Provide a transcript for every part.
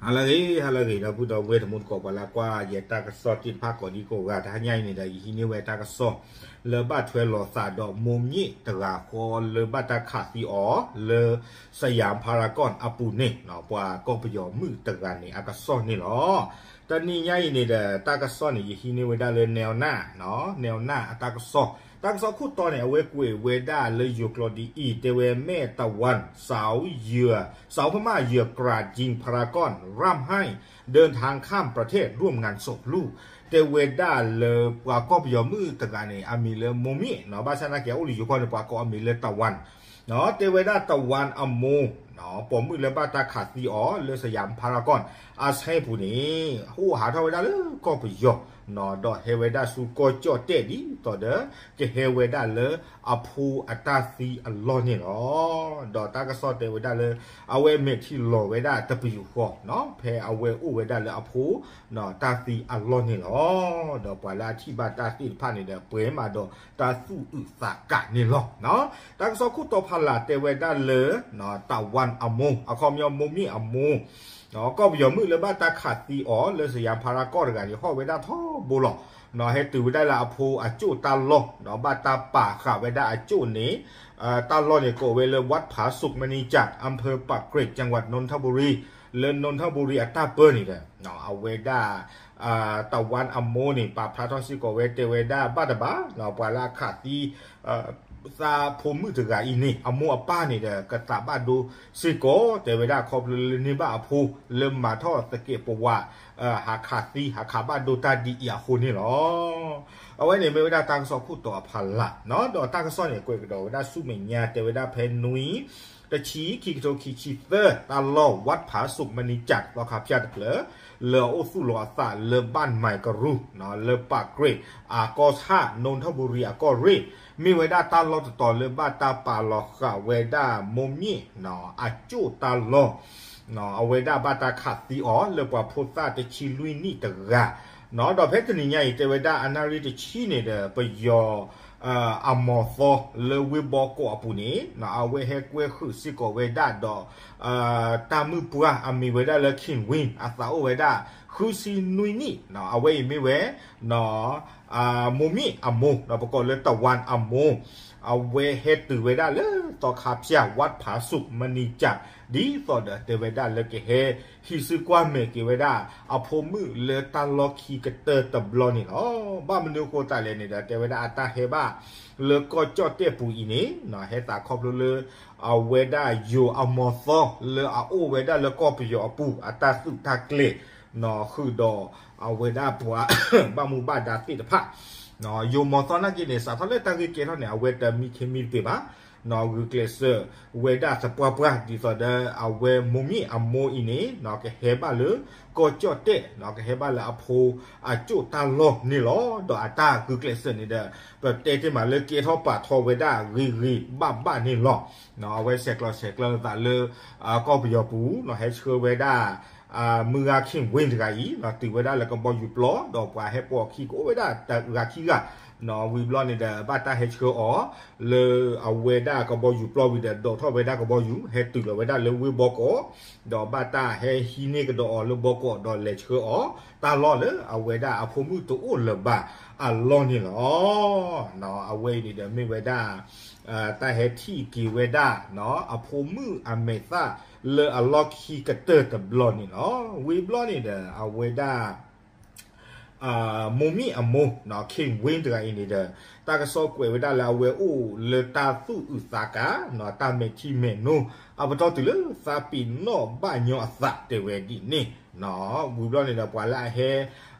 ဟါလၢအဂ့ၤ ဟါလၢအဂ့ၤ ဒီပုၢ်ဒီဝဲၢ်တံၤသကိး ပှၤလၢအကွၢ်ယတၢ်ကစီၣ်သ့ၣ်တဖၣ်ကိးဒံကိးဂၤ တဟါညါအံၤန့ၣ်ဒီး ယဟံးန့ၢ်ဝဲတၢ်ကစီၣ် လၢဘၣ်ထွဲလိာ်သးဒီးမိၢ်မ့ၢ်တဂၤဃီလၢဘၣ်တၢ်ခးသံအီၤလၢ Siam Paragon အပူၤန့ၣ် ပှၤကီၢ်ပယီၤမုၣ်တဂၤန့ၣ် အကစီၣ်န့ၣ်လီၤ. တနံၤညါအံၤန့ၣ်ဒီး တၢ်ကစီၣ်န့ၣ် ယဟံးန့ၢ်ဝဲဒၣ်လၢ Newna, Newna အတၢ်ကစီၣ်, တၢ်ကစီၣ်ခိၣ်တီန့ၣ် အဝဲကွဲးဝဲဒၣ်လၢယိၤကျိာ်ဒ်အံၤ တဲဝဲ แม่ตะวัน สาวเหยื่อ สาวพม่าเหยื่อกราดยิง พารากอน ร่ำไห้ เดินทางข้ามประเทศร่วมงานศพลูก တဲဝဲဒၣ်လၢပှၤကီၢ်ပယီၤမုၣ်တဂၤန့ၣ် အမံၤလၢမိၢ်မ့ၢ်နီၤ, ဘၣ်ဆၣ်သနာ်က့ အအိၣ်လၢယိၤကီၢ်န့ၣ် ပှၤကိးအမံၤလၢတဝၢၣ်, တဲဝဲဒၣ်တဝၢၣ်အမိၢ် ပိာ်မုၣ်လၢဘၣ်တၢ်ခးသံအီၤလၢ Siam Paragon အဆဲပူၤန့ၣ် အိၣ်ဟးထီၣ်ဝဲဒၣ်လၢကီၢ်ပယီၤ ဒီးဟဲဝဲဒၣ်ဆူကီၢ်ကၠီၣ်တဲၣ်ဒ်သိးဒီး ကဟဲဝဲဒၣ်လၢအဖိအတၢ်သံအလီၢ်န့ၣ်လီၤ. ဒီးတၢ်ကစီၣ်တဲဝဲဒၣ်လၢ အဝဲမဲာ်ထံလီၤဝဲဒၣ်တပယူာ်ဃီ ဖဲအဝဲအိၣ်ဝဲဒၣ်လၢအဖိ တၢ်သံအလီၢ်န့ၣ်လီၤ. ဒီးပှၤလၢအထံၣ်ဘၣ်တၢ်သ့ၣ်တဖၣ်န့ၣ်ဒီး ပှဲၤမးဒီးတၢ်သူၣ်အုးသးကးန့ၣ်လီၤ. တၢ်ကစီၣ်ခိၣ်တီဖးလၢ်တဲဝဲဒၣ်လၢ တဝၢၣ်အမိၢ် အခီပညီမိၢ်မ့ၢ်အမိၢ် ကီၢ်ပယီၤမုၣ်လၢဘၣ်တၢ်ခးသံအီၤလၢ Siam Paragon တဂၤန့ၣ် ဟီၣ်ဝဲဒၣ်ထီဘိလီၤ. ဟဲတုၤဝဲဒၣ်လၢအဖိအကၠိၣ်တၢ်လီၢ် ဒီးဘၣ်တၢ်ပာ်ဃာ်ဝဲဒၣ်အကၠိၣ်န့ၣ် တၢ်လီၢ်န့ၣ်ကိးဝဲလၢ วัดผาสุกมณีจักร อำเภอปากเกร็ด จังหวัดนนทบุรี လၢ นนทบุรี အတၢ်ပၢန့ၣ်ဒီး အဝဲဒၣ် တဝၢၣ်အမိၢ်န့ၣ် ပာ်ဖျါထီၣ်စ့ၢ်ကီးဝဲတဲဝဲဒၣ်ဘၣ်တဘၣ် ပှၤလၢအခးသံ သးဖိမုၣ်တဂၤအံၤန့ၣ် အမိၢ်အပၢ်န့ၣ်ဒီး ကသးဘၣ်ဒိစ့ၢ်ကီး တဲဝဲဒၣ်ခီဖျိလၢန့ၢ်ဘၣ်အဖိ လၢမၤထီၣ်သကဲးပဝး ဟးခးသံ ဟးခးဘၣ်ဒိတၢ်ဒ်အံၤအဃိန့ၣ်လီၤ. အဝဲန့ၣ်မ့ၢ်ဝဲဒၣ်တၢ်ကစီၣ်ခိၣ်တီအဖးလၢ် ဒီးတၢ်ကစီၣ်န့ၣ် ကွဲးကဒီးဝဲဒၣ်ဆူမဲာ်ညါ တဲဝဲဒၣ်ဖဲနွံ တဆံ ခံကထိခံဆံသၢ တၢ်လီၢ် วัดผาสุกมณีจักร သီခါဖၠၣ်တဖျၢၣ် လၢအအိၣ်သူၣ်လီၤအသးလၢဘၣ်မဲၣ်ကရူၢ် လၢပၢ်ကြ့း အကီၢ်ဆၣ် နူၣ်ထၣ်ဘူရံၤအကီၢ်ရ့ၣ် မ့ၢ်ဝဲဒၣ်တၢ်လီၢ်တတီၤလၢဘၣ်တၢ်ပာ်လီၤဃာ်ဝဲဒၣ်မိၢ်မ့ၢ် အကၠိၣ်တၢ်လီၢ် အဝဲဒၣ်ဘၣ်တၢ်ခးသံအီၤလၢပှၤဖိသၣ်တဆံလွံၢ်နံၣ်တဂၤ ဒီးဖဲတနံၤညါအံၤ တဲဝဲဒၣ်အနၣ်ရံၣ်တဆံန့ၣ်ဒီး ပယီၤ အမီၤသီလၢဝ့ၢ်ဘီကီးအပူၤန့ၣ် အဝဲဟဲကွဲဃုာ်စ့ၢ်ကီးဝဲဒၣ်ဒီး တၢ်မုၣ်ပှၢ်အမံၤဝဲဒၣ်လၢ Kin Win အသးအိၣ်ဝဲဒၣ် ဃုဆံနွံနံၣ် အဝဲအံၤမ့ၢ်ဝဲ မိၢ်မ့ၢ်အမိၢ် ဒီးပကိးလၢတဝၢၣ်အမိၢ် အဝဲဟဲတုၤဝဲဒၣ်လၢသီခါဖၠၣ် วัดผาสุกมณีจักร ဒ်သိးဒီးတဲဝဲဒၣ်လၢကဟဲဟံးစုကွၢ်မဲာ်က့ၤဝဲဒၣ် အဖိမုၣ်လၢတၢ်လီၢ်ခံကတၢၢ်တဘျီန့ၣ်လီၤ. ဘၣ်မနုၤအဃိသတးလဲၣ်န့ၣ်ဒီး တဲဝဲဒၣ်အတၢ်ဟဲဘၣ်လၢကီၢ်ကၠီၣ်တဲၣ်ပူၤအံၤန့ၣ် ဟဲသးခီဖျိလၢ အဝဲဒၣ်ယိၤအမီၤသီလၢအအိၣ်ဝဲဒၣ်လၢကီၢ်ပယီၤအပူၤ အတၢ်သုးတၢ်ကျဲၤ ဃုာ်ဒီးအဝဲဒၣ်ပှၤ ဘၣ်မူဘၣ်ဒါသ့ၣ်တဖၣ် ယိၤမီၤသီနာ်က့န့ၣ် စးထီၣ်လၢတၢ်ဂ့ၢ်ကဲထီၣ်န့ၣ် အဝဲတမံခ့မံတပ့ၤဘၣ် ဂုာ်ကျဲးစၢးဝဲဒၣ်သပှၢ်ပှၢ် ဒ်သိးဒီးအဝဲမိၢ်မ့ၢ်အမိၢ်အံၤန့ၣ် ကဟဲဘၣ်လၢကီၢ်ကၠီၣ်တဲၣ် ကဟဲဘၣ်လၢအဖိအကၠိၣ်တၢ်လီၢ်န့ၣ်လီၤ. ဒီးအတၢ်ဂုာ်ကျဲးစၢးန့ၣ်ဒီး ပတဲတ့ၢ်မးလၢကဲထီၣ်ပာ်ထီၣ်ဝဲဒၣ်ဂ့ၤဂ့ၤဘၣ်ဘၣ်န့ၣ်လီၤ. အဝဲဆဲးကျိးဆဲးကျၢသးလၢ ကီၢ်ပယီၤပူၤ ဟဲဆှၢဝဲဒၣ် မုၢ်ဂၤ Kin Win တဂၤအံၤ တုၤဝဲဒၣ်လၢကဘီယူၤပျီ ဒီးပှၤဟဲပိာ်အခံကအိၣ်ဝဲဒၣ်တဂၤခံဂၤ ဝံၤဘျီန့ၣ်ဒီး ဘၣ်တၢ်ဟဲဆှၢအီၤ လၢအဝဲဒၣ်ကဘီယူၤပျီဝံၤဒီး ဒိးထီၣ်ဝဲဒၣ်ကဘီယူၤ ဟဲတုၤလီၤဝဲဒၣ်လၢဝ့ၢ်ဘီကီး ဒီးဘၣ်တၢ်ဟဲဟံးန့ၢ်ကဒီးအီၤလၢဘီကီး ဒီးလဲၤဆှၢအီၤ တၢ်လီၢ်လၢအဝဲဒၣ်အဖိမုၣ်တအိၣ်လၢၤဘၣ်အလီၢ်န့ၣ်လီၤ. အဝဲအံၤန့ၣ်ဒီးမ့ၢ်ဝဲဒၣ် တၢ်ဟဲထံၣ်က့ၤဝဲဒၣ် အဖိမုၣ်အမဲာ်သၣ်လၢအလီၢ်ခံကတၢၢ်တဘျီန့ၣ်လီၤ. ဝံၤဘျီန့ၣ်ဒီး အဝဲဒၣ် မိၢ်မ့ၢ်အမိၢ် Kin Win တဂၤအံၤန့ၣ်ဒီး တၢ်ကစီၣ်ကွဲးဝဲဒၣ်လၢအဝဲအိၣ်လၢတၢ်သူၣ်အုးသးကး တၢ်မဲာ်ထံမဲာ်နိ အပတီၢ်တုၤလၢသးပ့ၤနီၣ်ဘၣ်ညီအသးတဲဝဲဒ်န့ၣ် ဝံၤဘျီန့ၣ်ဒီးပှၤလၢအဟဲ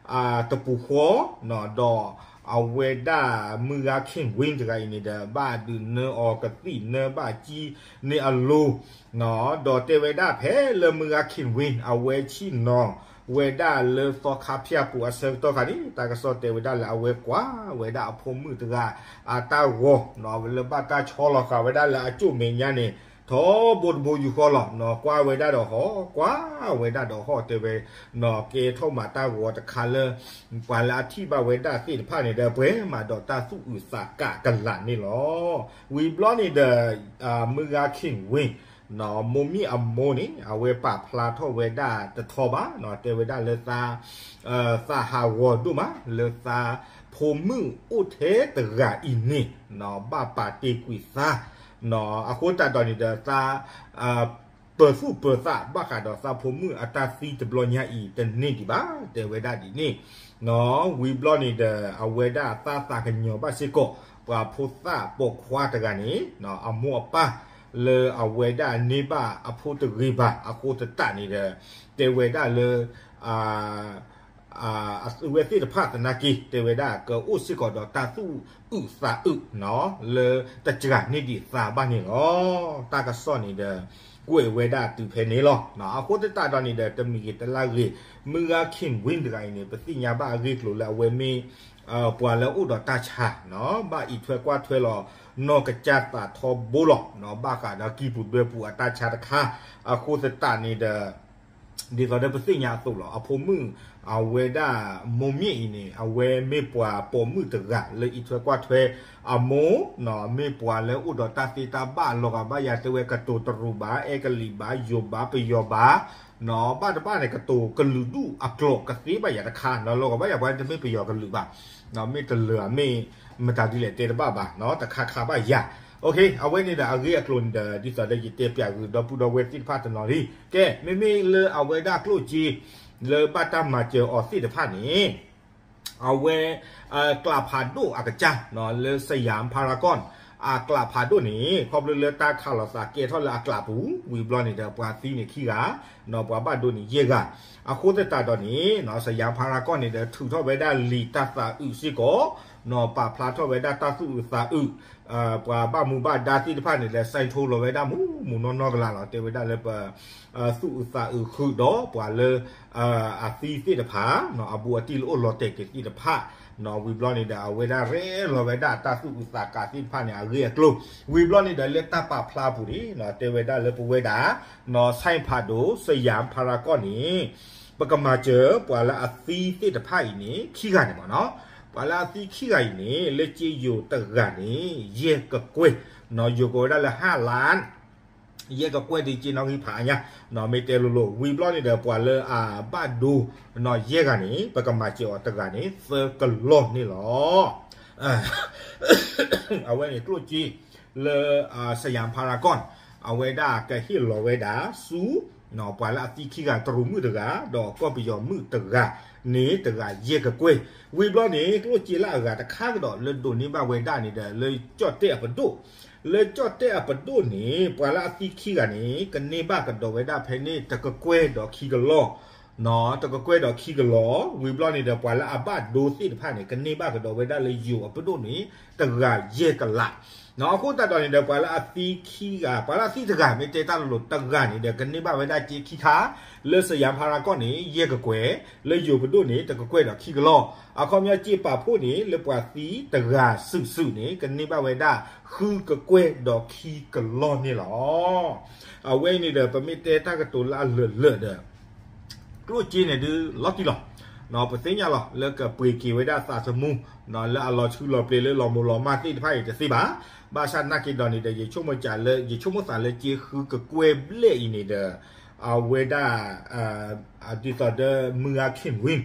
တပူၤဃီ ဒီးအဝဲဒၣ်မုၢ်ဂၤ Kin Win တဂၤအံၤန့ၣ်ဒီး ဘၣ်ဒုးနၢအီၤကသံၣ်နၢဘၣ်ကံန့ၢ်အလိၤ ဒီးတဲဝဲဒၣ်ဖဲလၢမုၢ်ဂၤ Kin Win အဝဲဆ့ၣ်နီၤဝဲဒၣ်လၢသီခါဖၠၣ်ပူၤအဆၢကတီၢ်ခါန့ၣ် တၢ်ကစီၣ်တဲဝဲဒၣ်လၢအဝဲကွၢ်ဝဲဒၣ်အဖိမုၣ်တဂၤအတၢ်ဂီၤ လၢဘၣ်တၢ်ဆီလီၤဃာ်ဝဲဒၣ်လၢအကၠိၣ်မဲာ်ညါန့ၣ် ထီဘိတဘိယူၢ်ဃီလီၤ. ကွၢ်ဝဲဒၣ်ဒီးဟီၣ် ကွၢ်ဝဲဒၣ်ဒီးဟီၣ်တဲဝဲ ကဲထီၣ်မးတၢ်ဂီၤတခါလၢ ပှၤလၢအထံၣ်ဘၣ်ဝဲဒၣ်သ့ၣ်တဖၣ်န့ၣ်ဒီး ပှဲၤမးဒီးတၢ်သူၣ်အုးသးကးကလာ်န့ၣ်လီၤ. ဝံၤဘျီန့ၣ်ဒီး မုၢ်ဂၤ Kin Win မိၢ်မ့ၢ်အမိၢ်န့ၣ် အဝဲပာ်ဖျါထီၣ်ဝဲဒၣ်တထီဘၣ်, တဲဝဲဒၣ်လၢသး သးဟးဂီၤဒိၣ်မး လၢသးဖိမုၣ်အိၣ်ထဲတဂၤအံၤန့ၣ် ဘၣ်ပာ်တ့ၢ်ကွံာ်သး, အဃိသတးဒီးန့ၣ်ဒီးသး ပၢၤသူၣ်ပၢၤသး ဘၣ်ဃးဒီးသးဖိမုၣ်အတၢ်သံတဘျီညါအံၤတန့ၢ်ဒံးဘၣ် တဲဝဲဒၣ်ဒ်န့ၣ်, ဝံၤဘျီန့ၣ်ဒီး အဝဲဒၣ်သးသးကညီၤဘၣ်စ့ၢ်ကီး ပှၤဖိသၣ်ပိာ်ခွါတဂၤန့ၣ် အမိၢ်အပၢ် လၢအဝဲဒၣ်န့ၢ်ဘၣ်အဖိတဂ့ၤဘၣ် အဃိသတးန့ၣ်ဒီး တဲဝဲဒၣ်လၢ အဝဲသ့ၣ်တဖၣ်သနာ်က့ တဲဝဲဒၣ် ကအိၣ်စ့ၢ်ကီးဒီးတၢ်သူၣ်အုးသးအုး လၢတစှၤန့ၢ်ဒံးသးဘၣ်န့ၣ်လီၤ. တၢ်ကစီၣ်န့ၣ်ဒီး ကွဲးဝဲဒၣ်တုၤဖဲန့ၣ်လီၤ. အဃိသတးဒီးန့ၣ်ဒီး တမံၤဂ့ၤတလါဂ့ၤ မုၢ်ဂၤ Kin Win တဂၤအံၤန့ၣ် ပသ့ၣ်ညါဘၣ်အဂ့ၢ်အကျိၤလၢအဝဲမ့ၢ် ပှၤလၢအိၣ်ဒီးတၢ်ဆါ ဘၣ်အံးထွဲကွၢ်ထွဲလီၤ နီၢ်ကစၢ်သးထီဘိလီၤ. ဘၣ်ဃးဒီးကံၢ်ပူၤဒွဲပူၤအတၢ်ဆါတခါ အဃိသတးန့ၣ်ဒီး ဒ်သိးဒီးပသ့ၣ်ညါအသိးလီၤ အဖိမုၣ် အဝဲဒၣ်မိၢ်မ့ၢ်အံၤန့ၣ် အဝဲမ့ၢ်ပှၤပိာ်မုၣ်တဂၤလၢအံးထွဲကွၢ်ထွဲအမိၢ် မ့ၢ်ပှၤလၢအိၣ်ဒီးတၢ်သ့တၢ်ဘၣ်လီၤဂာ်ဘၣ်ယၤ တဲဝဲကတိၤတရူးဘၣ် အဲကလံးဘၣ် ယိၤဘၣ် ပယီၤဘၣ် ဘၣ်တဘၣ်န့ၣ် ကတိၤကလုာ်ဒူၣ်အကျိာ်ကသ့ဘၣ်ယၤတခါ လီၤဂာ်ဘၣ်ယၤပှၤတမ့ၢ်ပယီၤကလုာ်ဘၣ် မ့ၢ်တလၢာ်မ့ၢ် မတၤဒ်လဲၣ်တဲတဘၣ်ဘၣ် တခါခါဘၣ်ယၤ အဝဲန့ၣ်ဒီးအဂ့ၢ်အကျိၤန့ၣ်ဒီး ဒ်သိးဒီးယတဲပျးဂုာ်ဒီပုၢ်ဒီဝဲၢ်သ့ၣ်တဖၣ်တနီၤလံ ကဲ မ့မ့ၢ်လၢအဝဲဒၣ်ကျိၣ်စ့ လၢဘၣ်တၢ်မၤစၢၤအီၤသ့ၣ်တဖၣ်န့ၣ် အဝဲ ကျးဖးဒိၣ်အကစၢ် လၢ Siam Paragon အကျးဖးဒိၣ်န့ၣ် ခီဖျိလၢတၢ်ခးလိာ်သးကဲထီၣ်လၢအကျးပူၤ ဝံၤဘျီန့ၣ်ဒီး ပှၤသံန့ၣ်ခံဂၤ ပှၤဘၣ်ဒိန့ၣ်ယဲၢ်ဂၤ အဃိသတးဒီးန့ၣ် Siam Paragon န့ၣ်ဒီး ထုးထီၣ်ဝဲဒၣ်လံာ်တၢ်သးအုးစ့ၢ်ကီး ပာ်ဖျါထီၣ်ဝဲဒၣ်တၢ်သူၣ်အုးသးအုး ပှၤဘၣ်မူဘၣ်ဒါသ့ၣ်တဖၣ်န့ၣ်ဒီး ဆဲးထိလီၤဝဲဒၣ်မူးမူးနီၢ်နီၢ်ကလးလီၤ တဲဝဲဒၣ်လၢပ သူၣ်အုးသးအုးဃုာ်ဒီးပှၤလၢ အသံသ့ၣ်တဖၣ် အဘူးအတံၢ်လၢအိၣ်လီၤတဲာ်က့ၤသ့ၣ်တဖၣ် ဝံၤဘျီန့ၣ်ဒီး အဝဲဒၣ်ရဲၣ်လီၤဝဲဒၣ်တၢ်သူၣ်အုးသးကးသ့ၣ်တဖၣ်န့ၣ် အဂ့ၢ်အကျိၤ ဝံၤဘျီန့ၣ်ဒီး လၢတၢ်ပာ်ဖျါအပူၤန့ၣ် တဲဝဲဒၣ်လၢပဝဲဒၣ် နီၢ် Siam Paragon န့ၣ် ပကမၤစၢၤပှၤလၢအသံသ့ၣ်တဖၣ်အံၤန့ၣ် ခံဂၤန့ၣ်မ့ၢ်နီၤ ပှၤလၢအသံခံဂၤအံၤန့ၣ် လၢကၠ့ယိၤတဂၤန့ၣ် ယဲၢ်ကကွဲၢ် ယိၤကဝဲဒၣ်လၢ ဟၣ်လၢ ယဲၢ်ကကွဲၢ်ဒ်ကၠ့နီၣ်ဂံၢ်ဖးအါညါ မ့ၢ်တဲလိၤလိၤ ဝံၤဘျီန့ၣ်ဒီး ပှၤလၢအဘၣ်ဒိ ယဲၢ်ဂၤန့ၣ် ပကမၤစၢၤအီၤတဂၤန့ၣ် သၢကလီၢ်န့ၣ်လီၤ. အဝဲန့ၣ်ကျိၣ်စ့ လၢ Siam Paragon အဝဲဒၣ်ကဟ့ၣ်လီၤဝဲဒၣ်ဆူ ပှၤလၢအသံခံဂၤ တရူးမုၣ်တဂၤ ဒီးကီၢ်ပယီၤမုၣ်တဂၤန့ၣ် တဂၤယဲၢ်ကကွဲၢ် ဝံၤဘျီန့ၣ် ကျိၣ်စ့လၢအဂၤတခါကဒီးလၢဒိးန့ၢ်ဘၣ်ဝဲဒၣ်န့ၣ်ဒီး လၢကၠီၣ်တဲၣ်အပဒိၣ် လၢကၠီၣ်တဲၣ်အပဒိၣ်န့ၣ် ပှၤလၢအသံခံဂၤန့ၣ် ကန့ၢ်ဘၣ်ကဒီးဝဲဒၣ်ဖဲန့ၣ် တကကွဲၢ်ဒီးခံကလီၢ် တကကွဲၢ်ဒီးခံကလီၢ် ဝံၤဘျီန့ၣ်ဒီး ပှၤလၢအဘၣ်ဒိသ့ၣ်တဖၣ်န့ၣ် ကန့ၢ်ဘၣ်ကဒီးဝဲဒၣ်လၢယိၤအပဒိၣ်န့ၣ် တဂၤယဲၢ်ကလး အဃိသတးဒီးန့ၣ်ဒီး ပှၤလၢအသံခံဂၤ ပှၤလၢအသံတဂၤ မ့ၢ်တဲတၢ်လိၤလိၤတဂၤန့ၣ်ဒီး ကန့ၢ်ဘၣ်ဝဲဒၣ်ကၠ့ခံခါ လၢ Siam Paragon န့ၣ် ယဲၢ်ကကွဲၢ် လၢယိၤပဒိၣ်န့ၣ် တကကွဲၢ်ဒီးခံကလီၢ် အခီပညီကၠ့ပာ်ဖှိၣ်န့ၣ် လၢပှၤသံတဂၤစုာ်စုာ်န့ၣ် ကန့ၢ်ဘၣ်ဝဲဒၣ်ဃုကကွဲၢ်ဒီးခံကလီၢ်န့ၣ်လီၤ. အဝဲအံၤန့ၣ်ဒီး ပမ့ၢ်တဲတၢ်ကတိၤလၢအလၢာ်လၢာ်ဒီး ကျိၣ်စ့န့ၣ်ဒုးလီၤတံၢ်လီၤ. ပသ့ၣ်ညါလီၤ လၢကပှ့ၤက့ၤဝဲဒၣ်သးသမူ လၢအလီၤဆူလီၤပျ့ၤလၢလီၤမူၤလီၤမၢ်သ့ၣ်တဖၣ်အံၤတသ့ဘၣ်. ဘၣ်ဆၣ်နာ်က့ဒီးန့ၣ်ဒီး ယဆိကမိၣ်ကလၢ ယဆိကမိၣ်သးလၢကၠ့ဃုကကွဲၢ်ဘျဲၣ်အံၤန့ၣ်ဒီး အဝဲဒၣ် ဒ်သိးဒီးမုၢ်ဂၤ Kin Win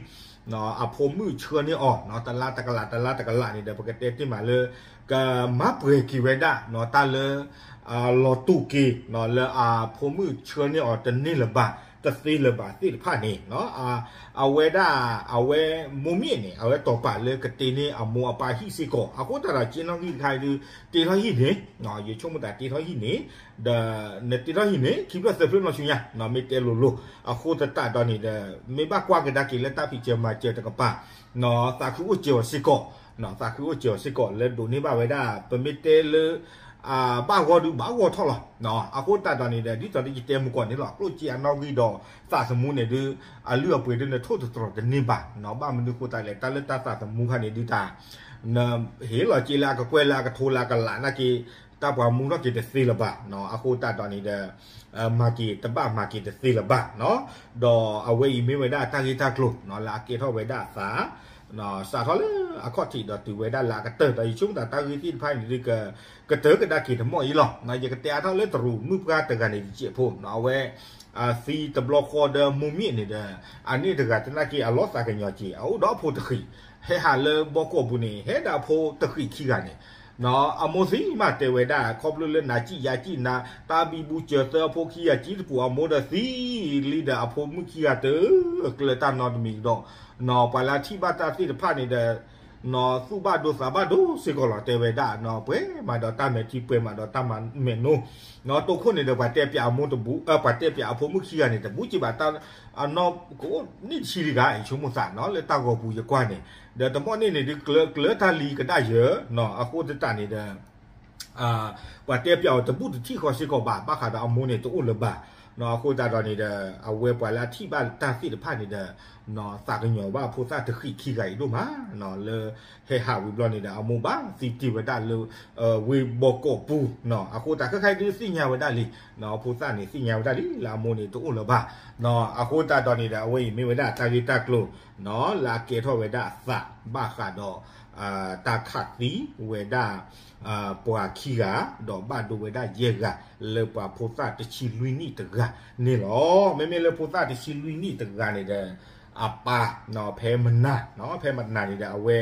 အဖိမုၣ်ဆှၢန့ၢ်အီၤ တလါတကလး တလါတကလးန့ၣ်ဒီး ပကတဲတ့ၢ်မးလၢ ကမၤပှဲၤက့ၤဝဲဒၣ် တၢ်လၢ လီၤတူာ်က့ၤ လၢအဖိမုၣ်ဆှၢန့ၢ်အီၤတန့ၢ်လၢၤဘၣ် တသ့လၢၤဘၣ်သ့ၣ်တဖၣ်န့ၣ် အဝဲဒၣ် အဝဲမိၢ်မ့ၢ်န့ၣ် အဝဲတီၤပာ်လၢကတ့န့ၢ်အမိၢ်အပၢ်ဟံၣ်စ့ၢ်ကီး အဃိသတးဒီး ကၠ့နီၣ်ဂံၢ်တခါဒုး တ့ထီၣ်ဟံၣ်န့ၣ် ယဆိကမိၣ်သးတ့ထီၣ်ဟံၣ်န့ၣ် ဒီးနတ့ထီၣ်ဟံၣ်န့ၣ် ခံဖျၢၣ်သၢဖျၢၣ်နီၢ်ဆူညါ မ့ၢ်တဲလိၤလိၤ အဃိသတးဒီးန့ၣ်ဒီး မ့ၢ်ဘၣ်ကွၢ်ကဒါက့ၤလၢတၢ်ဖံးစၢၤမၤစၢၤတကပၤ သးခုအိၣ်စၢၤအီၤစ့ၢ်ကီး သးခုအိၣ်စၢၤအီၤစ့ၢ်ကီး လၢဒိးန့ၢ်ဘၣ်ဝဲဒၣ် ပမ့ၢ်တဲလၢ ဘၣ်ဂီၢ်ဒုးဘၣ်ဂီၢ်ထီၣ်လီၤ. အဃိသတးဒီးန့ၣ်ဒီး ဒ်သိးဒီးယတဲမုၢ်ကီၢ်န့ၣ်လီၤ ကျိၣ်စ့အနီၣ်ဂံၢ်ဒီးသးသမူန့ၣ်ဒုး အလုၢ်အပှ့ၤဒုးနထိၣ်သတြီၤတန့ၢ်ဘၣ် ဘၣ်မနုၤဃိသတးလဲၣ် တၢ်လၢတၢ်သးသမူခါန့ၣ်ဒုးတၢ် နဟ့ၣ်လီၤက့ၤလၢအကကွဲၢ်လၢအကထိလၢအကလးနာ်က့ တၢ်ပှၤမူထီၣ်က့ၤတသ့လၢၤဘၣ် အဃိသတးဒီးန့ၣ်ဒီး မၤက့ၤတဘၣ်မၤက့ၤတသ့လၢၤဘၣ် ဒီးအဝဲအံၤမ့ၢ်ဝဲဒၣ်တၢ်ဂ့ၢ်တၢ်ကျိၤ လၢအကဲထီၣ်ဝဲဒၣ်အသး စးထီၣ်လၢအခီၣ်ထံးဒီးတုၤဝဲဒၣ်လၢအကတၢၢ် ဒီးယဆိကမိၣ်သးတၢ်ဂ့ၢ်သ့ၣ်တဖၣ်န့ၣ်ဒုး ကတၢၢ်ကဒါက့ၤတမီၢ်အံၤလီၤ. ယကတဲအါထီၣ်လၢတရူးမုၣ်ပှၢ်တဂၤန့ၣ်တစဲးဖိ အဝဲ သံတဘျီဃီဒီးမိၢ်မ့ၢ်န့ၣ်ဒီး အန့ၣ်တဂၤသနာ်က့အလီၤသးကညီၤက့ၤ အအိၣ်ဒီးအဖိတဃံး ဟဲဟးလၢဘီကီၢ်ပူၤန့ၣ် ဟဲဒီးအဖိတဃံးခံဂၤန့ၣ် အမိၢ်သံမးတဲဝဲဒၣ် ခီဖျိလၢနၤစံၣ်ယၤစံၣ်နၤ တၢ်ဘံဘူစၢၤသၢအဖိခံဂၤစံၣ်တပူၤ အမိၢ်ဒီးသံလံဒီးအဖိမုၣ်ခံဂၤတကျၢၤတၢ်နီတမံၤကဒီး ပှၤလၢအထံၣ်ဘၣ်တၢ်သ့ၣ်တဖၣ်န့ၣ်ဒီး သူၣ်ဘၣ်ဒိသးဘၣ်ဒိစ့ၢ်ကီးလီၤ တဲဝဲဒၣ် ပှဲၤမးဒီးတၢ်မဲာ်ထံ ပှဲၤမးဒီးတၢ်မဲာ်နိ တိခိၣ်န့ၣ်ဒီး ပှၤတဲပၠးအမိၢ်တဘူး ပှၤတဲပၠးအဖိမုၣ်ခံဂၤန့ၣ် တဘူးက့ဘၣ်တၢ် အနီၢ်ကအိၣ်န့ၣ်တဆံတဂၤ ယဆိကမိၣ်သးနီၤ လၢတၢ်ဂီၤပူၤယကွၢ်န့ၣ် ဒီးတမီၢ်န့ၣ်န့ၣ်ဒုး ကျၢၤတၢ်လံကဒၣ်ယၢၤ အဃိသတးန့ၣ်ဒီး ပှၤတဲပၠးအီၤတဘူးတထံၣ်ဃီစ့ၢ်ကီးဘၣ် ဘၣ်ဃးဒီးအမိၢ်န့ၣ်တအိၣ်လၢၤဘၣ် အဃိသတးဒီးန့ၣ်ဒီး အဝဲပှၤလၢအထံၣ်ဘၣ်တၢ်သ့ၣ်တဖၣ်န့ၣ်ဒီး သးကညီၤဘၣ်ဖိသၣ်တဃံးခံဂၤအံၤဒိၣ်မး လၢဟဲဟးဝံၤဘျီန့ၣ်ဒီး အမိၢ်ဘၣ်သံတ့ၢ်ဝဲဒၣ်လၢ ဝ့ၢ်ဘီကီၢ်ပူၤ အဃိသတးခဲခါဒုးသ့ၣ်ညါဝဲဒၣ်လံ ဖိသၣ်န့ၣ်သ့ၣ်ညါဝဲဒၣ်လံ လၢအမိၢ်န့ၣ်တအိၣ်လၢၤဘၣ် အဃိသတးဒီးန့ၣ်ဒီး အဝဲအံၤမ့ၢ်ဝဲဒၣ်တၢ်ဂ့ၢ်တၢ်ကျိၤ လၢအကဲထီၣ်ဝဲဒၣ်အသး ဘၣ်ဃးဒီး တၢ်ခးသံဝဲဒၣ် ပှၤခံဂၤ ဒီးဘၣ်ဒိဝဲဒၣ်ယဲၢ်ဂၤ လၢပှၤဖိသၣ်တဆံလွံၢ်နံၣ်တဂၤန့ၣ်လီၤ. မ့မ့ၢ်လၢဖိသၣ်တဆံလွံၢ်နံၣ်တဂၤန့ၣ်ဒီး အပၢ် ဖဲမနၤ ဖဲမနၤန့ၣ်ဒီး အဝဲ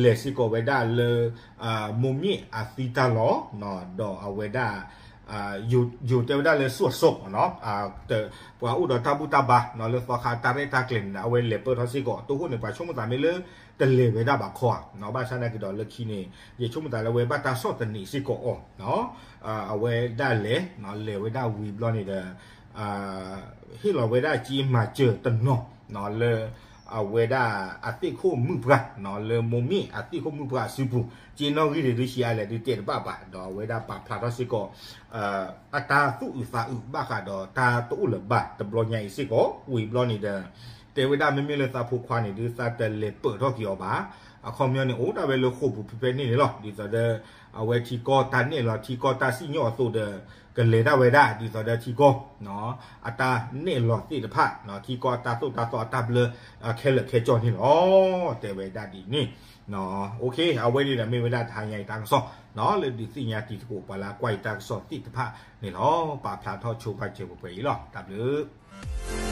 လဲၤစ့ၢ်ကီးဝဲဒၣ်လၢ မိၢ်မ့ၢ်အသံတၢ်လီၢ် ဒီးအဝဲဒၣ် ယိၤတဲဝဲဒၣ်လၢ စွံၣ်စီၣ် ပှၤအိၣ်ဒီးတၢ်ဘူၣ်တၢ်ဘါ လၢသီခါတၢ်ရဲၣ်တၢ်ကျဲၤန့ၣ်ဒီး အဝဲလဲၤပၢၢ်ထီၣ်စ့ၢ်ကီး တိခိၣ်န့ၣ် ပှၤဆိကမိၣ်သးမ့ၢ်လၢ တလဲၤဝဲဒၣ်ဘၣ်ခီဧါ ဘၣ်ဆၣ်သနာ်က့ဒီးလၢခံန့ၣ် ယဆိကမိၣ်သးလၢအဝဲဘၣ်တၢ်ဆီၣ်သနံးစ့ၢ်ကီးအီၤ အဝဲဒၣ်လဲၤ လဲၤဝဲဒၣ်ဝံၤဘျီန့ၣ်ဒီး ဟ့ၣ်လီၤဝဲဒၣ်စ့မၤစၢၤတနီၤ လၢ အဝဲဒၣ်အသ့ၣ်ခိၣ်မုၣ်ပှၢ် လၢမိၢ်မ့ၢ်အသ့ၣ်ခိၣ်မုၣ်ပှၢ်အစုပူၤ စ့နီၣ်ဂံၢ်န့ၣ်ဒုး ဆံးအါလဲၣ်ဒုးတဲတဘၣ်ဘၣ် ဒီးအဝဲဒၣ်ပာ်ဖျါထီၣ်စ့ၢ်ကီး အတၢ်သူၣ်အုးသးအုးဘၣ်ဃးဒီးတၢ်တအိၣ်လၢၤဘၣ်တဘျီညါအံၤစ့ၢ်ကီး ဝံၤဘျီန့ၣ်ဒီး တဲဝဲဒၣ်မ့မ့ၢ်လၢသးဖိခွါန့ၣ်ဒုး သးတလဲၤပၢၢ်ထီၣ်က့ၤအီၤဘၣ် အခီပညီန့ၣ် အိၣ်ဒၣ်ဝဲလၢဃိာ်ပူၤဖဲဖဲန့ၣ်န့ၣ်လီၤ. ဒ်သိးဒီး အဝဲထံကီၢ်တၢ်နဲၣ်လီၤ ထံကီၢ်တၢ်စံၣ်ညီၣ်အသိးဒီး ကလဲၤဒၣ်ဝဲဒၣ် ဒ်သိးဒီးထံကီၢ် အတၢ်နဲၣ်လီၤသ့ၣ်တဖၣ် ထံကီၢ်အတၢ်သိၣ်တၢ်သီအတၢ်ဘျၢ ခဲလၢာ်ခဲကၠီန့ၣ်လီၤ. တဲဝဲဒၣ်ဒ်န့ၣ် အဝဲန့ၣ်ဒီးမ့ၢ်ဝဲဒၣ်တဟါညါအံၤတၢ်ကစီၣ် လၢဒုးသ့ၣ်ညါတံၤသကိးပှၤလၢကွၢ်အံၤတၢ်ကစီၣ်သ့ၣ်တဖၣ်န့ၣ်လီၤ. ပာ်ဖျါထီၣ်ဆိပာ်စၢၤပှဲၤပှဲၤအံၤလီၤ. တၢ်ဘျုး